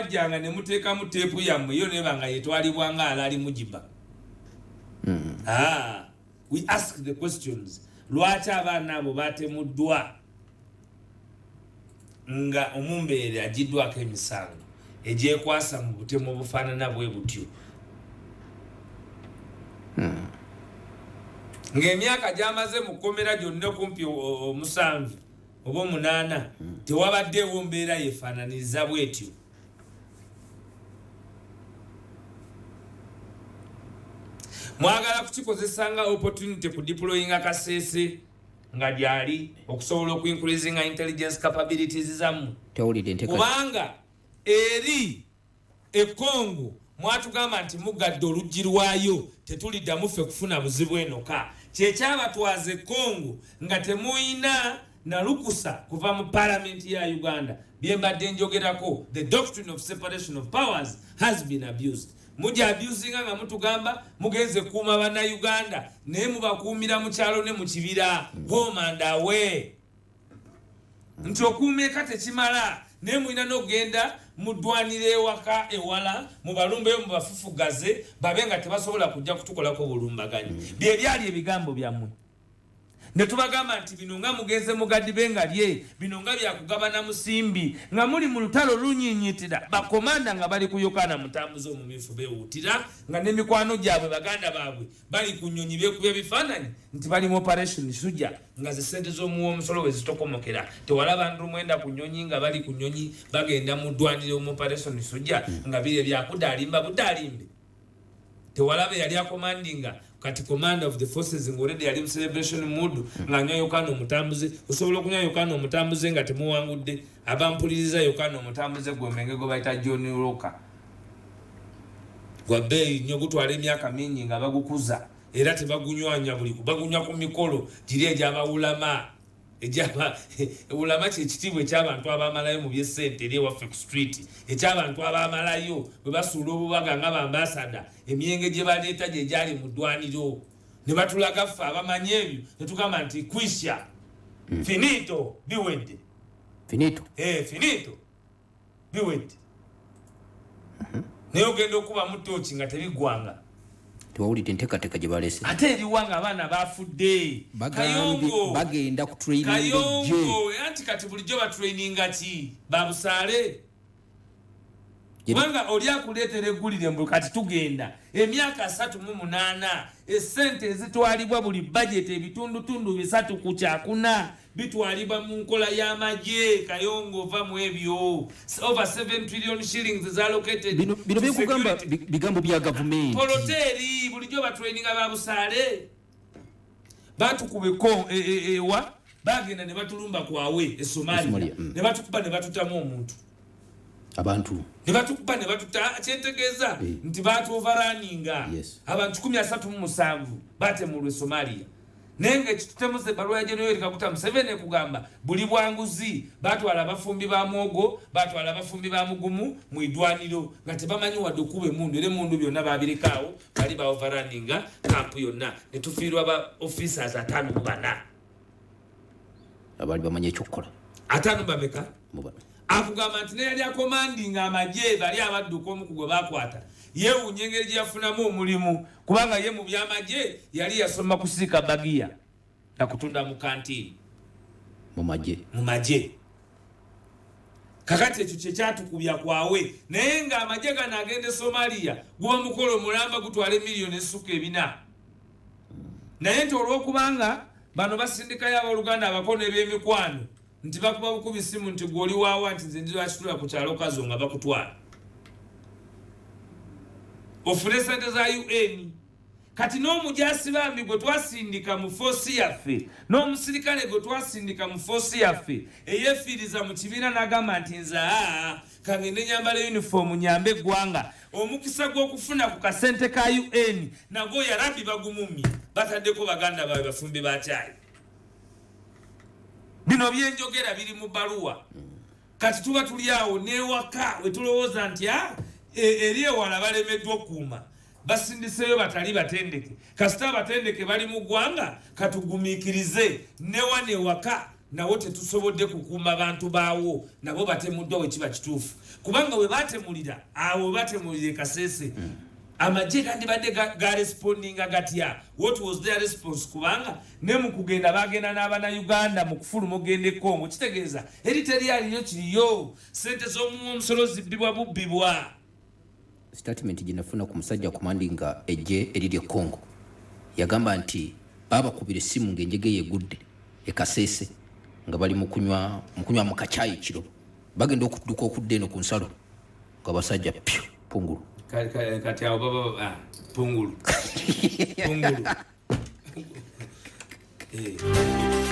Mwajjanga ne muteekamu teepu yammwe yo neba nga yetwalibwa nga alali mujiba. Ah, we ask the questions: lwaki abaana abo batemuddwa nga omumbeere agiddwako emisango egyekwasa mu butemu obufaanana bwe butyo, ng'emyaka gy'amaze mu kkomera gyonna kumpi 7 oba 8, tewabaddeewo mbeera yefaananiriza bwetyo? Mwagala kukikozesa nga opportunity ku deployinga Kasese nga gyali okusobola okuincreasinga intelligence capabilities zammwe. Tewulidde enteeka. Kubanga eri ekongo mwatugamba nti mugadde oluggi lwayo, tetuliddamu ffe kufuna buzibu enoka. Kyekyabatwaza ekongo nga temuyina nalukusa kuva mu palamenti ya Uganda. Byembadde njogerako, the doctrine of separation of powers has been abused. Mujja abusinga nga mutugamba mugenze kuuma Bannayuganda, naye mubakuumira mu kyalo ne mu kibira, home and away. Nti okuuma eka tekimala, naye mulina n'okugenda muddwaniro ewaka ewala, mubalumbeyo, mubafufugaze, babe nga tebasobola kujja kutukolako bulumbaganyi. Bye byali ebigambo byammwe, ne tubagamba nti bino nga mugenze mugadibe nga lye bino nga byakugabana musimbi, nga muli mu lutalo lunyinyitira. Bakomanda nga bali ku Yokaana Mutambuze omumyufu bewuutira, nga n'emikwano gyabwe, baganda baabwe bali ku nnyonyi, beekubya ebifaananyi nti bali mu Operation Suja, nga ze sente z'omuwa omusolo we zitokomokera. Tewalaba ndumwenda ku nnyonyi nga bali ku nnyonyi bagenda mu ddwaniro mu Operation Suja, nga biri ebyakudaalimba budaalimbe? Tewalaba yali akomandinga kati commander of the forces nga already yali mu celebration mood nga anywa Yokaana Omutambuze. Osobola okunywa Yokaana Omutambuze nga temuwangudde? Abampuliriza, Yokaana Omutambuze gwe omwenge gwe bayita Johnnie Walker, gwa bbeeyi nnyo, gutwala emyaka mingi nga bagukuza, era tebagunywanya buli, bagunywa ku mikolo giri egyabawulama. Egyaba ulama kyekitiibwa ekyabantu abamalayo mu byesente eri ewaffe ku street, ekyabantu abamalayo bwe basuula obubaga nga bambasada. Emyenge gye baleeta gye gyali mu ddwaniro ne batulaga ffe abamanyi ebyo, ne tugamba nti kwisha, finito, biwedde. Finito. Eh, finito, biwedde. Naye ogenda okubamu tooki nga tebiggwanga. Tewawulidde enteekateeka gye balese? Ate eriwa nga abaana bafudde? Bagambye Kayongo. bagenda ku training gye. Kayongo, anti kati bulijjo batraininga ki? Babusaale? Kubanga oli akuleetera eggulire mbu kati tugenda emyaka 38, essente ezitwalibwa buli bajeti, ebitundutundu bisatu ku kyakuna bitwalibwa mu nkola y'amagye. Kayongo, ova mu ebyo. Over 7 trillion shillings is allocated Bino to byekugamba security. Bigambo bya gavumenti. Poloteeri bulijjo batraininga babusaale? Batukubeko ewa bagenda ne batulumba kwawe e Somalia. Somalia. Ne batukuba ne batutamu omuntu. Abantu. Ne batukuba ne batuta. Kyentegeeza nti batuoveraninga. Abantu 137 batemulwa e Somalia, naye nga ekitutemuza ebbaluwa ya Gen Yoweri Kaguta Museveni ekugamba buli bwanguzi. Batwala abafumbi ba mwogo, batwala abafumbi ba mugumu mu idwaniro nga tebamanyi wadde okuba emundu, era emundu byonna babirekaawo. Bali ba overrunninga kampu yonna ne tufiirwa ba officers 54. Abaali bamanyi ekyokukola. Ataano bameka? Mu bana. Akugamba nti neyali akomandinga amagye bali abadduka, omu ku gwe bakwata yeewuunya engeri gye yafunamu omulimu, kubanga ye mu byamagye yali yasoma kusiika bagiya nakutunda mu kantiini. Mu magye. Mu magye. Kakati ekyo kyekyatukubya kwawe, naye ng'amagye gano agenda e Somalia guba mukolo mulamba, gutwala emiliyoni essuka 400, naye nti olw'okubanga bano basindikayo abooluganda abako n'ebyemikwano, nti bakuba bukubi simu nti gwe oli waawa, nti nze ndilwakitula ku kyalo Kazo, nga bakutwala ofune sente za UN. Kati n'omujasi bambi gwe twasindika mu force yaffe, n'omusirikale gwe twasindika mu force yaffe eyefiiriza mu kibiina n'agamba nti nze aa kangende nyambala uniform nyambe eggwanga, omukisa gw'okufuna ku kasente ka UN nagwo yarabi bagumumye, bataddeko baganda baabwe bafumbi ba kyayi. Bino byenjogera biri mu baluwa. Kati tuba tuli awo n'ewaka wetulowooza nti eri ewala balemeddwa okukuuma, basindiseeyo batali batendeke. Kasita abatendeke bali mu ggwanga, katugumiikirize. Newana ewaka Nawo tetusobodde kukuuma bantu baawo, nabo batemuddwa. Bwe kiba kituufu, kubanga we batemulira awo, we batemulira e Kasese, amagye gandibadde garespondinga gatya? What was their response? Kubanga ne mu kugenda bagenda n'Abanauganda, mu kufuluma ogenda e Congo, kitegeeza eri teri aliyo kiriyo, sente z'omuwa omusolo zibbibwa bubbibwa. Statement gye nafuna ku musajja commandinga ejje eriri e Congo, yagamba nti babakubira essimu ng'enjege yegudde e Kasese, nga bali mu kunywa mu kacyayi kiro, bagenda okudduka okudda eno ku nsalo nga basajja pyu pungulu. Kati awo baba pungulu pungulu. Eh.